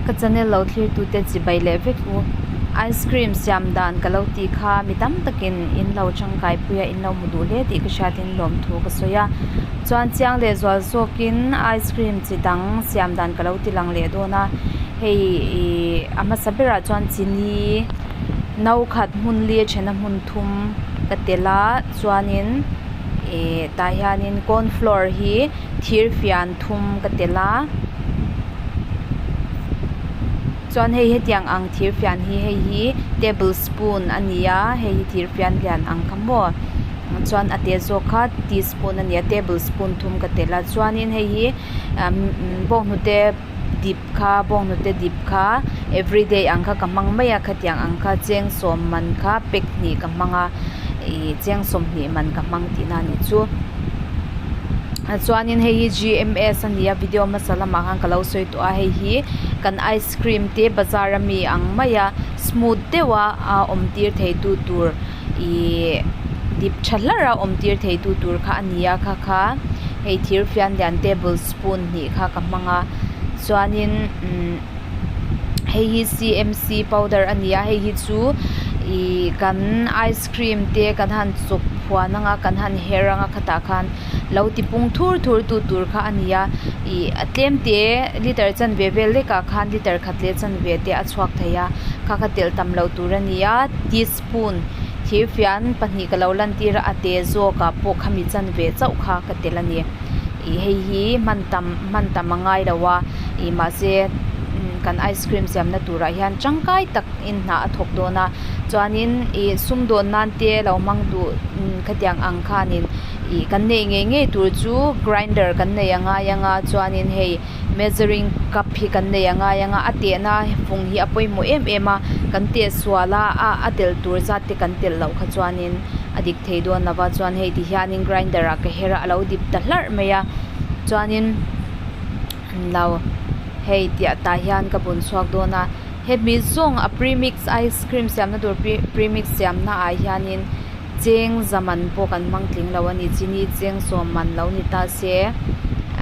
Ka channel lo thlirtute chibai leh vek u. Ice cream siam dan ka lo tih kha mi tam takin in lo tangkai pui a, in lo hmu duh hle tih ka hriatin lawmthu ka sawi a. Chuan chiang leh zual zawkin ice cream chi dang siam dan ka lo ti lang leh dawn a. Hei ih a hmasa berah chuan chini no khat hmun li a then a hmun thum ka telh a chuanin ih tah hianin corn flour hi thir fian thum ka telh a chuan hei hetiang ang thir fian hi hei hi table spoon a ni a hei hi thir fian lian ang kha maw chuan a te zawk kha teaspoon a ni a table spoon thum ka telh a chuanin hei hi umm bawnghnute dip kha bawnghnute dip kha everyday ang kha ka hmang mai a khatiang ang kha cheng sawm man kha pack hnih ka hmang a ih cheng sawmhnih man ka hmang tihna a nih chu chuanin hei hi g m s a ni a video hmasa lamah khan ka lo sawi tawh a hei hi kan ice cream te bazar ami ang mai a smooth deuh a a awm tir thei tu tur ihh dip tha hlarh a awm tir thei tu tur kha a ni a kha kha hei thir fian lian table spoon hnih kha ka hmang a chuanin umm hei hi c m c powder a ni a hei hi chu ihh kan ice cream te kan han chawp phuan anga kan han her anga khatah khan lo ti pung thur thur tu tur kha a ni a ih a tlem te liter chanve vel lekah khan liter khat leh chanve te a chhuak thei a kha kha telh tam loh tur a ni a teaspoon thir fian pahnih ka lo lan tir a a te zawk ah pawh khami chanve chauh kha ka telh a ni ih hei hi hman tam hman tam a ngai lo a ih mahse kan ice cream siamna turah hian tangkai tak in hna a thawk dawn a chuanin ih sumdawn nan te lo hmang duh khatiang ang khanin ih kan neih ngei ngei tur chu grinder kan nei a ngai ang a chuanin hei measuring cup hi kan nei a ngai ang a a tehna fung hi a pawimawh em em a kan teh sual a a a telh tur zat te kan telh loh kha chuanin a dik thei dawn lo va chuan hei ti hianin grinder ah ka her a a lo dip ta hlarh mai a chuanin lo hei tiah tah hian ka bun chhuak dawn a hemi zawng a premix ice cream siamna tur pre premix siamna ah hianin cheng za man pawh kan hmang tling lo a ni chini cheng sawm man lo ni ta se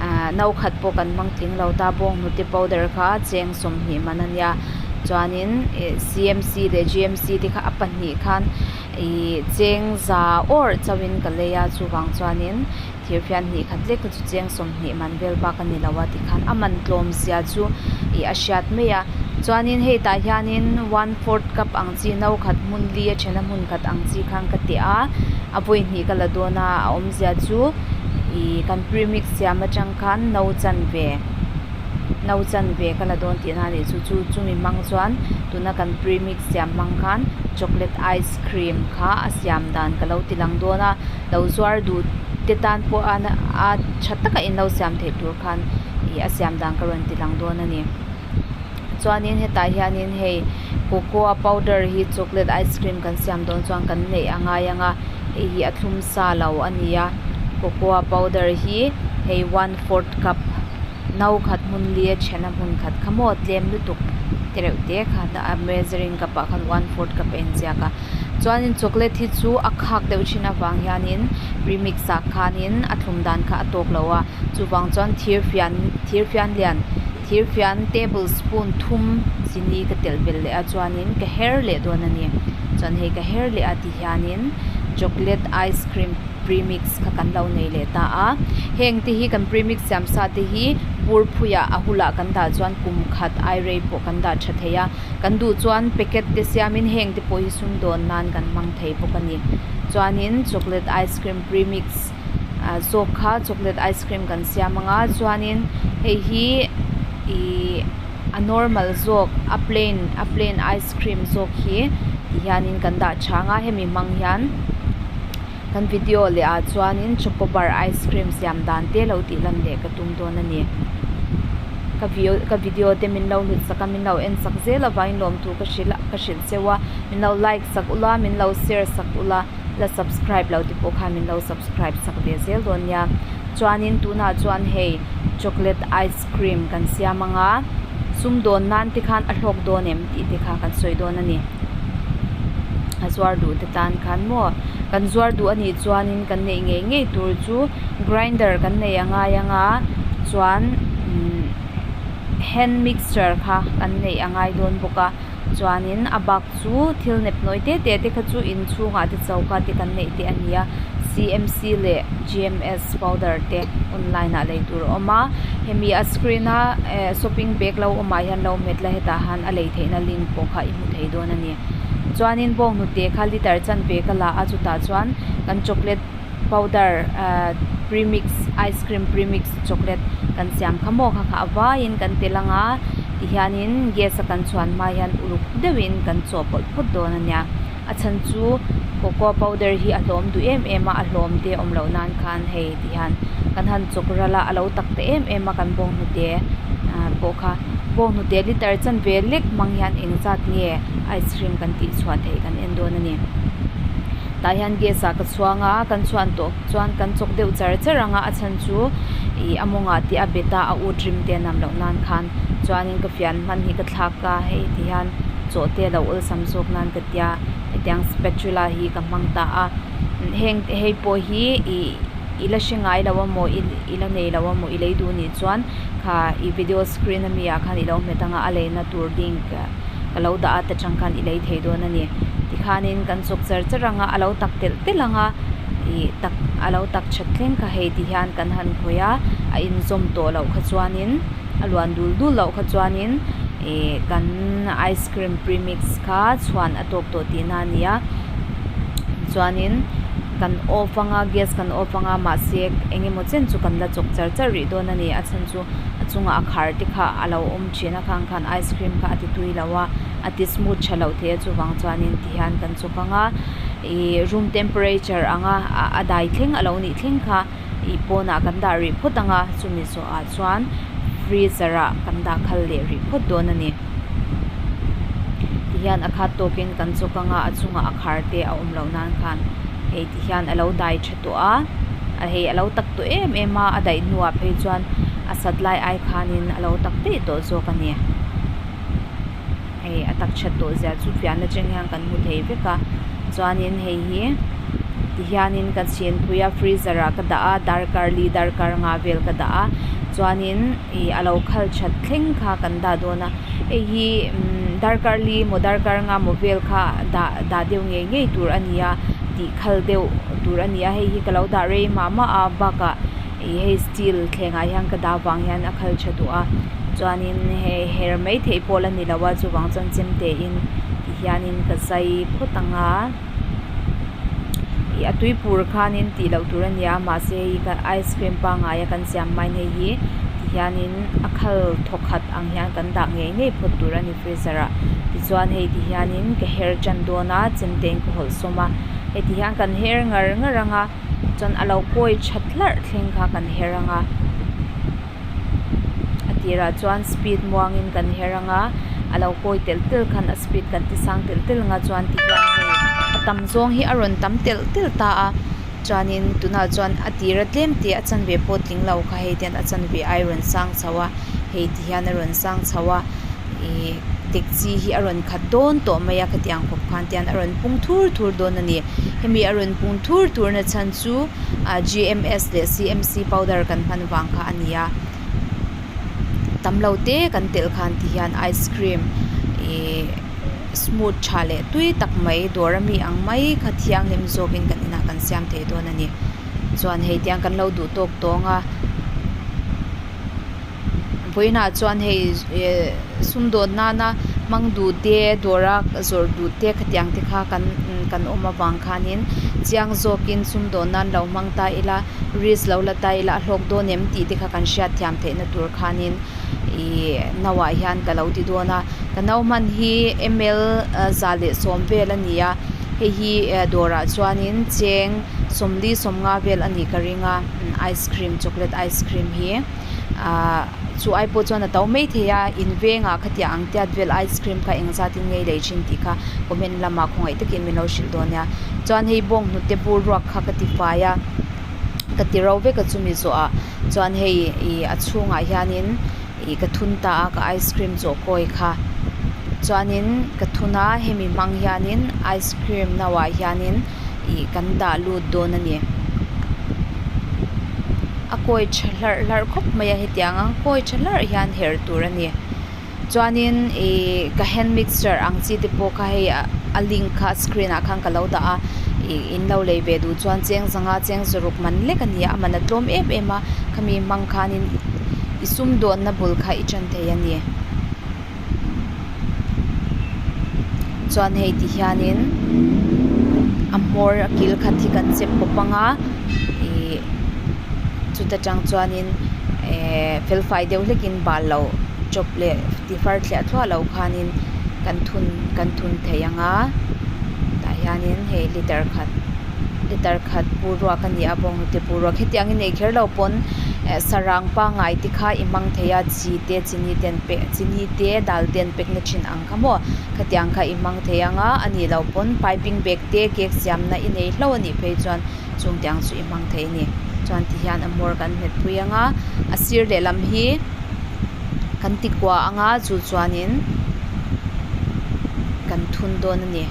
ahh no khat pawh kan hmang tling lo ta bawnghnute powder kha cheng sawmhnih man a nia chuanin ih c m c leh g m c te kha a pahnih khan ih cheng za awrh chauhin ka lei a chuvang chuanin thir fian hnih khat lek kha chu cheng sawmhnih man vel bak a ni lo a tikhan a man tlawm zia chu ih a hriat mai a chuanin hei tah hianin one fourth cup ang chi no khat hmun li a then a hmun khat ang chi khan ka teh a a vawi hnih ka la dawn a a awmzia chu ih kan premix siam atang khan no chanve no chanve ka la dawn tihna a nih chu chu chumi hmang chuan tuna kan premix siam hmang khan chocolate ice cream kha a siam dan ka lo ti lang dawn a. Lo zuar duh te tan pawh a a tha taka in lo siam theih tur khan ih a siam dan ka rawn ti lang dawn a ni. Chuanin hetah hianin hei cocoa powder hi chocolate ice cream kan siam dawn chuan kan neih a ngai ang a hei hi a thlum sa lo a ni a cocoa powder hi hei one fourth cup no khat hmun li a then a hmun khat kha maw tlem lutuk tereuh te khan a measuring cup ah khan one fourth cup a inziak a. Chuanin chocolate hi chu a khak deuh thin avang hianin premix ah khanin a thlum dan kha a tawk lo a chuvang chuan thir fian thir fian lian thir fian table spoon thum chini ka telh belh leh a chuanin ka her leh dawn a ni chuan hei ka her leh a ti hianin chocolate ice cream premix kha kan lo nei leh ta a heng te hi kan premix siam sa te hi bur phuiah a hulah kan dah chuan kum khat ai rei pawh kan dah tha thei a. Kan duh chuan packet te siamin heng te pawh hi sumdawn nan kan hmang thei bawk a ni. Chuanin chocolate ice cream premix ah zawk kha chocolate ice cream kan siam ang a chuanin hei hi ihh a normal zawk a plain a plain ice cream zawk hi ti hianin kan dah tha ang a hemi hmang hian kan video leh ah chuanin chocobar ice cream siam dan te lo tih lan leh ka tum dawn a ni. Ka view ka video te min lo hlut sak a min lo en sak zel avangin lawmthu ka hrilh a ka hrilh cheu a min lo like sak ula min lo share sak ula la subscribe lo te pawh khan min lo subscribe sak ve zel dawn nia chuanin tunah chuan hei chocolate ice cream kan siam ang a sumdawn nan te khan a hlawk dawn em tih te kha kan sawi dawn a ni a zuar duh te tan khan maw kan zuar duh a nih chuanin kan neih ngei ngei tur chu grinder kan nei a ngai ang a chuan umm. Hand mixer kha kan neih a ngai dawn bawk a chuanin a bak chu thil nep nawi te te te kha chu inchhungah te choka te kan neih te a ni a C M C leh G M S powder te online ah lei tur a awm a hemi a screen a eh shopping bag lo awmah hian lo hmet la hetah han a lei theihna link pawh kha i hmu thei dawn a ni chuanin bawnghnute kha liter chanve ka la a chutah chuan kan chocolate powder ah premix ice cream premix chocolate kan siam kha maw kha kha a vaiin kan tel ang a tihianin gas a kan chhuan hma hian uluk deuhin kan chawhpawlh phawt dawn a nia a chhan chu cocoa powder hi a hlawm duh em em a a hlawm te awm loh nan khan hei tihian kan han chawk ral a a lo tak ta em em a kan bawnghnute ah pawh kha bawnghnute liter chanve lek hmang hian engzat nge ice cream kan tih chhuah theih kan en dawn a ni. Tah hian gas ah ka chhuang a kan chhuan tawh chuan kan chawk deuh char char ang a a chhan chu ih a mawngah te a bet a a ut rim te a nam loh nan khan chuanin ka fian hman hi ka thlak a hei ti hian chaw te a lo awlsam zawk nan ka tia hetiang spatula hi ka hmang ta a heng hei pawh hi ih i la hre ngai lo a maw i la nei lo a maw i lei duh nih chuan kha i video screen ami ah khan i lo hmet ang a a leina tur link ka lo dah a ta chang khan i lei thei dawn a ni. Tikhanin kan chawk char char ang a, a lo tak telh telh ang a, ih tak a lo tak that thleng kha hei ti hian kan han khawih a, a inzawm tawh loh kha chuanin a luan dul dul loh kha chuanin ih kan ice cream premix kha chhuan a tawk tawh tihna a ni a. Chuanin kan off ang a, gas kan off ang a, mahse eng emaw chen chu kan la chawk char char rih dawn a ni, a chhan chu a chungah a khar te kha a lo awm thin a khang khan ice cream kha a ti tui lo a a ti smooth tha loh thei a chuvang chuanin ti hian kan chawk ang a ih room temperature anga a dai thleng a lo nih thleng kha ih pawnah kan dah rih phawt ang a chumi zawhah chuan freezer ah kan dah khal leh rih phawt dawn a ni ti hian a khat tawkin kan chawk ang a a chungah a khar te a awm loh nan khan hei ti hian a lo dai tha tawh a a hei a lo tak tawh em em a a daih hnuah phei chuan a sat lai ai khanin a lo tak daih tawh zawk a ni hei a tak that tawh zia chu fiahna cheng hian kan hmu thei vek a chuanin hei hi tihianin ka chhin phui a freezer ah ka dah a darkar li darkar nga vel ka dah a chuanin ih a lo khal that thleng kha kan dah dawn a hei hi umm darkar li emaw darkar nga emaw vel kha dah dah deuh ngei ngei tur a ni a tih khal deuh tur a ni a hei hi ka lo dah rei mah mah a bakah ih hei steel thlengah hian ka dah vang hian a khal tha duh a chuanin hei her mai theih pawh la ni lo a chuvang chuan chemte in ti hianin ka zai phawt ang a ih a tui pur khanin tih loh tur a ni a mahse hei ka ice cream pangngai a kan siam hmain hei hi ti hianin a khal thaw khat ang hian kan dah ngei ngei phawt tur a ni freezer ah tichuan hei ti hianin ka her tan dawn a chemte in ka hawlh sawm a hei ti hian kan her ngar ngar ang a chuan a lo kawi that hlarh thleng kha kan her ang a a tirah chuan speed muangin kan her ang a a lo kawi telh telh khan a speed kan ti sang telh telh ang a chuan ti hian hei a tam zawng hi a rawn tam telh telh ta a chuanin tunah chuan a tira tlem tih a chanve pawh tling lo kha hei tian a chanve ai rawn sang chho a hei ti hian a rawn sang chho a ihh dekchi hi a rawn khat dawn tawh mai a khatiang khawp khan tian a rawn pung thur thur dawn a ni hemi a rawn pung thur thur na chhan chu ah G M S leh C M C powder kan hman vang kha a ni a tam lo te kan telh khan ti hian ice cream ihh smooth tha leh tui tak mai dawr ami ang mai kha thianghlim zawkin kan inah kan siam thei dawn a ni chuan hei tiang kan lo duh tawk tawng a vawiinah chuan hei eh sumdawn nana hmang duh te dawra zawrh duh te khatiang te kha kan kan awm avang khanin chiang zawkin sumdawn nan lo hmang ta ila risk lo la ta ila a hlawk dawn em tih te kha kan hriat thiam theihna tur khanin Ihh nauah hian ka lo ti dawn a ka nau hman hi ml za leh sawm vel a ni a hei hi dawrah chuanin cheng sawmli sawmnga vel a nih ka ring a ice cream chocolate ice cream hi ahh chu ai pawh chuan a to mai thei a in vengah khatiang ang tiat vel ice cream kha engzat in nge lei thin tih kha comment lamah khawngaih takin min lo hrilh dawn nia chuan hei bawnghnute bur ruak kha ka ti fai a. ka ti ro vek a chumi zawhah chuan hei ih a chhungah hianin ih ka thun ta a ka ice cream chawh kawi kha chuanin ka thun a hemi hmang hianin ice cream no ah hianin ih kan dah lut dawn a ni. A kawi tha hlarh hlarh khawp mai a hetiang ang kawi tha hlarh hian herh tur a ni chuanin ihh ka hand mixer ang chi te pawh kha hei a link kha screen ah khan ka lo dah a ih in lo lei ve duh chuan cheng zanga cheng zaruk man lek a ni a a man a tlawm em em a khami hmang khanin i sumdawnna bul kha i ṭan thei a ni. Chuan hei ti hianin a hmawr a kil khat hi kan chep pawp ang a ihh chuta tang chuanin ehh fel fai deuh hlekin bal loh chawp leh ti far thliah thluah loh khanin kan thun kan thun thei ang a tah hianin hei liter khat liter khat bur ruak a ni a bawnghnute bur ruak hetiang hi nei kher lo pawn eh sarang pangngai te kha i hmang thei a chi te chini te an pek chini te dal te an pek na thin ang kha maw khatiang kha i hmang thei ang a a nih loh pawn piping bag te cake siam na i nei hlauh a nih phei chuan chung te ang chu i hmang thei a ni chuan ti hian a hmawr kan hmet pui ang a a sir lehlam hi kan ti kua ang a chu chuanin kan thun dawn a ni.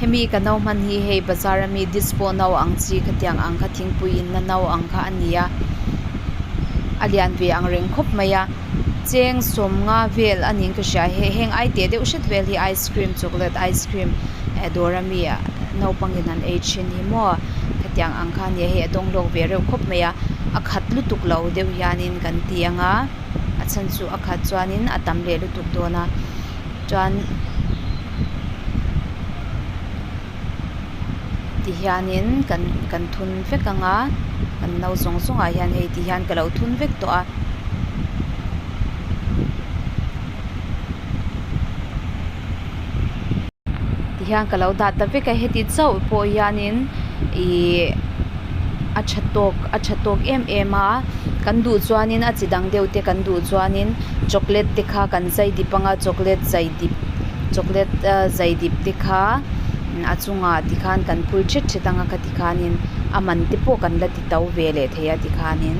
Hemi ka no hman hi hei bazar ami dispo no ang chi khatiang ang kha thingpui inna no ang kha a ni a a lian ve ang reng khawp mai a. Cheng sawmnga vel a niin ka hria he heng ai teh deuh hret vel hi ice cream chocolate ice cream eh dawr ami ah naupangin an ei thin hi maw hetiang ang kha a nia hei a dawng hlawk ve reuh khawp mai a a khat lutuk lo deuh hianin kan ti ang a a chhan chu a khat chuanin a tam leh lutuk dawn a chuan ti hianin kan kan thun vek ang a kan no zawng zawng ah hian hei ti hian ka lo thun vek tawh a. Ti hian ka lo dah ta vek a heti chauh pawh hianin ihh a tha tawk a tha tawk em em a kan duh chuanin a chi dang deuh te kan duh chuanin chocolate te kha kan zai dip ang a chocolate zai dip chocolate zai dip te kha a chungah tikhan kan phul thet thet ang a kha tikhanin a man te pawh kan la ti to ve leh thei a tikhanin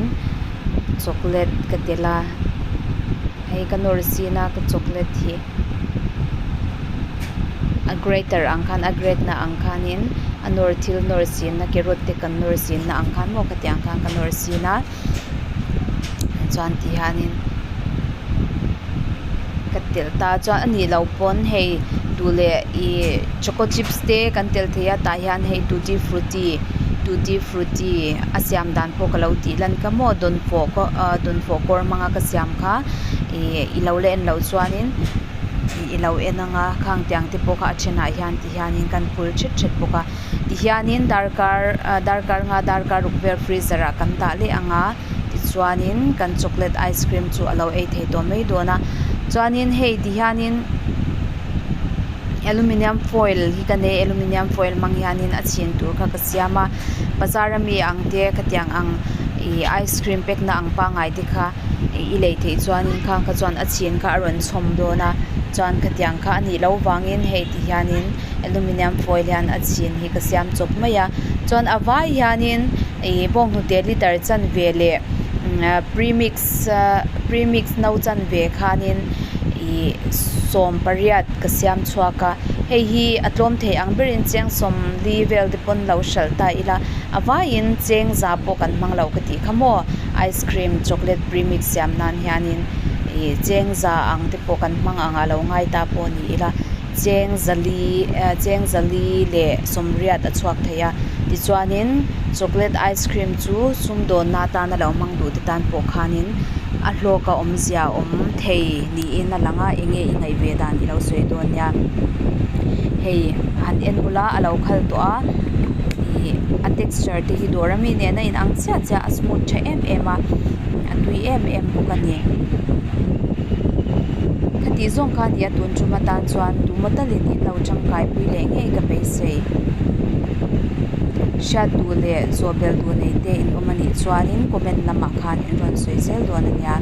chocolate ka tel a hei ka nawr zin a ka chocolate hi a grater ang khan a grate na ang khanin a nawr thil nawr zin na carrot te kan nawr zin na ang khan maw khatiang khan ka nawr zin a chuan ti hianin ka telh ta chuan a nih loh pawn hei duh leh ih choco chips te kan telh thei a tah hian hei tutti frutti tutti frutti a siam dan pawh ka lo tih lan kha maw dawnfawh kawr ah dawnfawh kawr hmanga ka siam kha ih i lo la en loh chuanin ih i lo en ang a khang tiang te pawh kha a thenah hian ti hianin kan phul thet thet bawk a. Tihianin darkar ah darkar nga darkar ruk vel freezer ah kan dah leh ang a tichuanin kan chocolate ice cream chu a lo ei thei tawh mai dawn a chuanin hei tihianin aluminium foil hi ka nei aluminium foil hmang hianin a chhin tur kha ka siam a bazar ami ang te khatiang ang ih ice cream pack na ang pangngai te kha i lei theih chuanin khang kha chuan a chhin kha a rawn chhawm dawn a chuan khatiang kha a nih loh vangin hei tihianin. Aluminium foil hian a chhin hi ka siam chawp mai a chuan a vai hianin ih bawnghnute liter chanve leh premix premix no chanve khanin ih sawm pariat ka siam chhuak a hei hi a tlawm thei ang berin cheng sawmli vel te pawn lo hralh ta ila a vaiin cheng za pawh kan hmang lo ka tih kha maw ice cream chocolate premix siam nan hianin ih cheng za ang te pawh kan hmang ang a lo ngai ta pawh ni ila. Cheng zali cheng zali leh sawmriat a chhuak thei a tichuanin chocolate ice cream chu sumdawnna atana lo hmang duh te tan pawh khanin a hlawk a awmzia a awm thei niin a lang a enge i ngaih ve dan i lo sawi dawn nia hei han en ula a lo khal tawh a ih a texture te hi dawr ami nen a inang chiah chiah a smooth tha em em a a tui em em bawk a ni. Khatih zawng kha a ni a tun tum atan chuan tumaw talin in lo tangkai pui leh ngei ka beisei. Hriat duh leh zawh bel duh nei te in awm a nih chuanin comment lamah khan in rawn sawi zel dawn a nia.